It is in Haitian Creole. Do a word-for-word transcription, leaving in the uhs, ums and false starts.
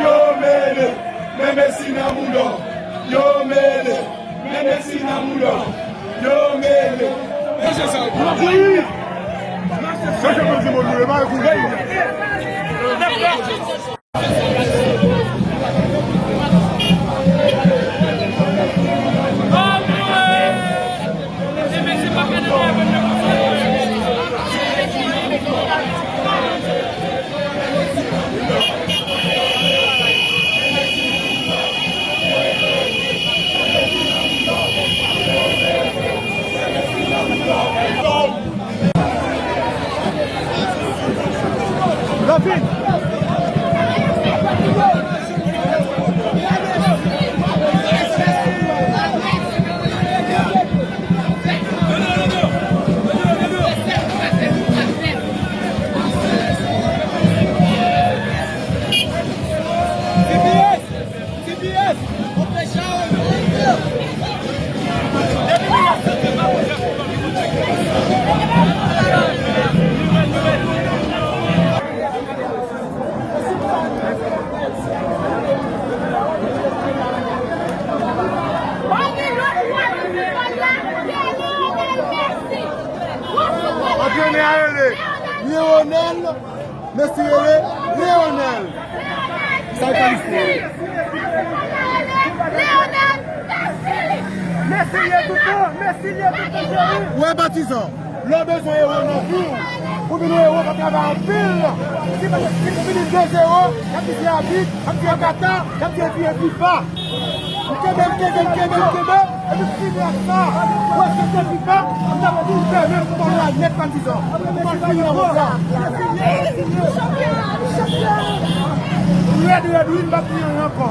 Yo mele, men Messi nan mouda. Yo mele, men Messi nan mouda. Yo mele. Antrenè a rele Lionel Messi rele Leonel. Sa e pa listwa. Messi ye toutan, Messi ye toutan, cheri. Wè patizan, lè w bezwen ewo nan vi w, pou vin yon ewo k ap travay anpil. Si, si nou vini de zewo, y ap di se abit, y ap di e Kata, y ap di e fifa. M kenbe, m kenbe, m kenbe, m kenbe, epi m fini ak sa. Wè, se te FIFA, m t ap tou fèmen pou m al nèt patizan. Pou m al fini nan mond la. Rèd, rèd, wi, m p ap fini ankò.